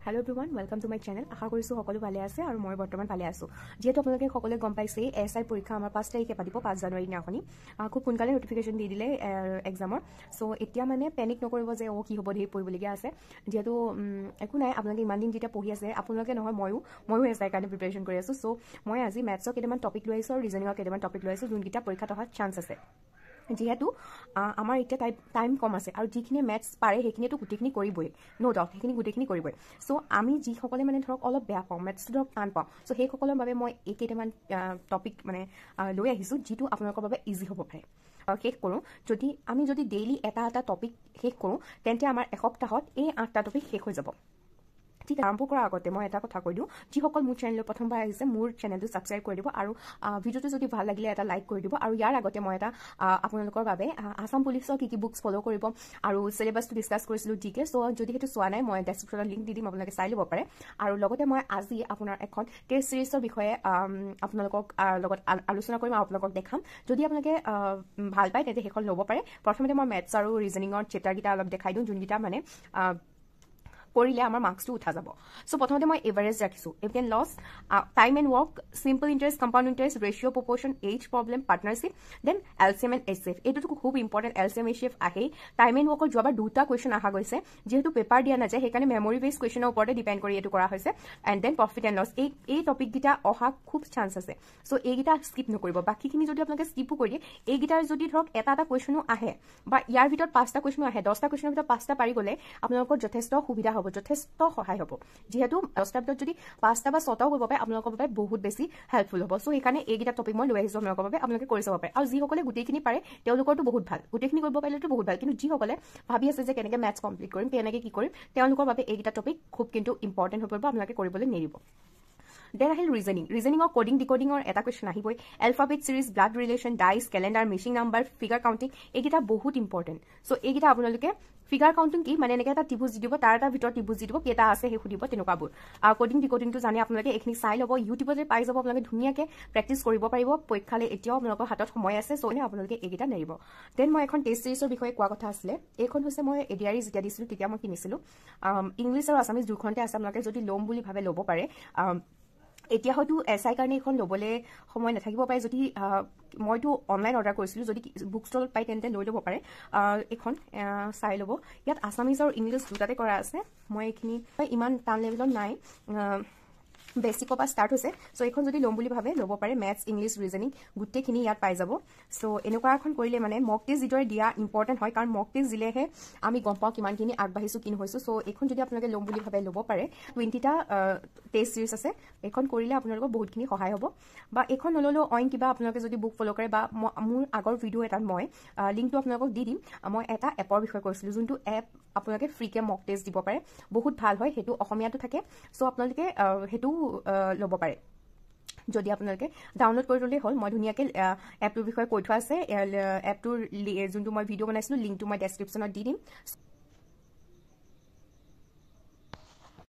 Hello everyone, welcome to my channel. আশা কৰিছোঁ সকলো ভালে আছে আৰু মই বৰ্তমান ভালে আছোঁ। যিহেতু আপোনালোকে সকলোৱে গম পাইছে, এছআই পৰীক্ষা আমাৰ 5 তাৰিখে পাতিব, 5 জানুৱাৰী দিনাখনি। খুব সোনকালে নটিফিকেশ্যন দি দিলে এক্সামৰ। চ' এতিয়া মানে পেনিক নকৰিব যে অ' কি হ'ব, ধেৰ পঢ়িবলগীয়া আছে। যিহেতু একো নাই, আপোনালোকে ইমান দিন যেতিয়া পঢ়ি আছে, আপোনালোকে নহয়, ময়ো এছআইৰ কাৰণে প্ৰিপেৰেশ্যন কৰি আছোঁ। চ' মই আজি মেথছৰ কেইটামান টপিক লৈ আহিছোঁ আৰু ৰিজনিঙৰ কেইটামান টপিক লৈ আহিছোঁ, যোনকেইটা পৰীক্ষাত অহাৰ চান্স আছে। যিহেতু আমাৰ এতিয়া টাইম কম আছে আৰু যিখিনিয়ে মেথছ পাৰে সেইখিনিয়েতো গোটেইখিনি কৰিবই, ন' ডাউট, সেইখিনি গোটেইখিনি কৰিবই। চ' আমি যিসকলে মানে ধৰক অলপ বেয়া পাওঁ, মেথছটো ধৰক টান পাওঁ, চ' সেইসকলৰ বাবে মই এই কেইটামান টপিক মানে লৈ আহিছোঁ, যিটো আপোনালোকৰ বাবে ইজি হ'ব পাৰে। শেষ কৰোঁ, যদি আমি যদি ডেইলি এটা এটা টপিক শেষ কৰোঁ, তেন্তে আমাৰ এসপ্তাহত এই 8টা টপিক শেষ হৈ যাব। ঠিক, আৰম্ভ কৰাৰ আগতে মই এটা কথা কৈ দিওঁ, যিসকল মোৰ চেনেললৈ প্ৰথমবাৰ আহিছে, মোৰ চেনেলটো ছাবস্ক্ৰাইব কৰি দিব আৰু ভিডিঅ'টো যদি ভাল লাগিলে এটা লাইক কৰি দিব। আৰু ইয়াৰ আগতে মই এটা আপোনালোকৰ বাবে আছাম পুলিচৰ কি কি বুকছ ফ'ল' কৰিব আৰু চিলেবাছটো ডিছকাছ কৰিছিলোঁ জিকে। চ' যদি সেইটো চোৱা নাই, মই ডেছক্ৰিপশ্যনত লিংক দি দিম, আপোনালোকে চাই ল'ব পাৰে। আৰু লগতে মই আজি আপোনাৰ এখন টেষ্ট চিৰিজৰ বিষয়ে আপোনালোকক লগত আলোচনা কৰিম আৰু আপোনালোকক দেখাম। যদি আপোনালোকে ভাল পায়, তেন্তে সেইখন ল'ব পাৰে। প্ৰথমতে মই মেথছ আৰু ৰিজনিঙৰ চেপ্টাৰকেইটা অলপ দেখাই দিওঁ, যোনকেইটা মানে কৰিলে আমাৰ মাৰ্কছটো উঠা যাব। চ' প্ৰথমতে মই এভাৰেজ ৰাখিছোঁ, and loss, time and work, simple interest, compound interest, ratio, proportion, age problem, partnership, then LCM and HCF। এইটোতো খুব ইম্পৰ্টেণ্ট, এলচিএম এইচচিএফ আহেই। টাইম এণ্ড ৱৰ্কৰ যোৱাবাৰ দুটা কুৱেশ্যন অহা গৈছে। যিহেতু পেপাৰ দিয়া নাযায়, সেইকাৰণে মেমৰি বেছ কুৱেশ্যনৰ ওপৰতে ডিপেণ্ড কৰি এইটো কৰা হৈছে। And then profit and loss, এই টপিককেইটা অহা খুব চান্স আছে। চ' এইকেইটা স্কিপ নকৰিব। বাকীখিনি যদি আপোনালোকে স্কিপো কৰি দিয়ে, এইকেইটাৰ যদি ধৰক এটা এটা কুৱেশ্যনো আহে বা ইয়াৰ ভিতৰত 5টা কুৱেশ্যনো আহে, 10টা কুৱেশ্যনৰ ভিতৰত 5টা পাৰি গ'লে আপোনালোকৰ যথেষ্ট সুবিধা হ'ব, যথেষ্ট সহায় হ'ব। যিহেতু 10টাৰ ভিতৰত যদি 5টা বা 6টাও কৰিব পাৰে, আপোনালোকৰ বাবে বহুত বেছি হেল্পফুল হ'ব। চ' সেইকাৰণে এইকেইটা টপিক মই লৈ আহিছোঁ আপোনালোকৰ বাবে, আপোনালোকে কৰি চাব পাৰে। আৰু যিসকলে গোটেইখিনি পাৰে, তেওঁলোকৰতো বহুত ভাল, গোটেইখিনি কৰিব পাৰিলেতো বহুত ভাল। কিন্তু যিসকলে ভাবি আছে যে কেনেকৈ মেথছ কমপ্লিট কৰিম, কেনেকৈ কি কৰিম, তেওঁলোকৰ বাবে এইকেইটা টপিক খুব কিন্তু ইম্পৰ্টেণ্ট হৈ পৰিব, আপোনালোকে কৰিবলৈ নেৰিব। Then আহিল ৰিজনিং। ৰিজনিঙৰ কডিং ডিকডিঙৰ এটা কুৱেশ্যন আহিবই। Alphabet series, blood relation, dice, calendar, missing number, figure counting, এইকেইটা বহুত ইম্পৰ্টেণ্ট। চ' এইকেইটা আপোনালোকে, ফিগাৰ কাউণ্টিং কি মানে, এনেকৈ এটা ত্ৰিভুজ দি দিব, তাৰ এটা ভিতৰত ত্ৰিভুজ দি দিব, কেইটা আছে সেই সুধিব, তেনেকুৱাবোৰ। আৰু কডিং ডিকডিংটো জানে আপোনালোকে, এইখিনি চাই ল'ব, ইউটিউবতে পাই যাব, আপোনালোকে ধুনীয়াকৈ প্ৰেক্টিচ কৰিব পাৰিব। পৰীক্ষালৈ এতিয়াও আপোনালোকৰ হাতত সময় আছে, চ' আপোনালোকে এইকেইটা নেৰিব। Then মই এখন টেষ্ট চিৰিজৰ বিষয়ে কোৱা কথা আছিলে। এইখন হৈছে মই এডিআৰি যেতিয়া দিছিলোঁ তেতিয়া মই কিনিছিলোঁ। ইংলিছ আৰু আছামিজ দুখনতে আছে, আপোনালোকে যদি ল'ম বুলি ভাবে ল'ব পাৰে। এতিয়া হয়তো এছআই কাৰণে এইখন ল'বলৈ সময় নাথাকিব পাৰে। যদি মইতো অনলাইন অৰ্ডাৰ কৰিছিলোঁ, যদি বুক ষ্টলত পাই তেন্তে লৈ ল'ব পাৰে। এইখন চাই ল'ব, ইয়াত আছামিজ আৰু ইংলিছ দুটাতে কৰা আছে। মই এইখিনি ইমান টান লেভেলত নাই, বেচিকৰ পৰা ষ্টাৰ্ট হৈছে। চ' এইখন যদি ল'ম বুলি ভাবে ল'ব পাৰে। মেথছ, ইংলিছ, ৰিজনিং গোটেইখিনি ইয়াত পাই যাব। চ' এনেকুৱা এখন কৰিলে মানে মক টেষ্ট যিদৰে দিয়া ইম্পৰ্টেণ্ট হয়, কাৰণ মক টেষ্ট দিলেহে আমি গম পাওঁ কিমানখিনি আগবাঢ়িছোঁ, কি হৈছোঁ। চ' এইখন যদি আপোনালোকে ল'ম বুলি ভাবে ল'ব পাৰে। 20টা টেষ্ট চিৰিজ আছে, এইখন কৰিলে আপোনালোকৰ বহুতখিনি সহায় হ'ব। বা এইখন নল'লেও অইন কিবা আপোনালোকে যদি বুক ফ'ল' কৰে, বা মোৰ আগৰ ভিডিঅ' এটাত মই লিংকটো আপোনালোকক দি দিম, মই এটা এপৰ বিষয়ে কৈছিলোঁ, যোনটো এপ আপোনালোকে ফ্ৰীকৈ মক টেষ্ট দিব পাৰে, বহুত ভাল হয়। সেইটো অসমীয়াটো থাকে। চ' আপোনালোকে সেইটো ল'ব পাৰে, যদি আপোনালোকে ডাউনলোড কৰি ল'লেই হ'ল। মই ধুনীয়াকৈ এপটোৰ বিষয়ে কৈ থোৱা আছে। এপটোৰ যোনটো মই ভিডিঅ' বনাইছিলোঁ, লিংকটো মই ডেছক্ৰিপশ্যনত দি দিম।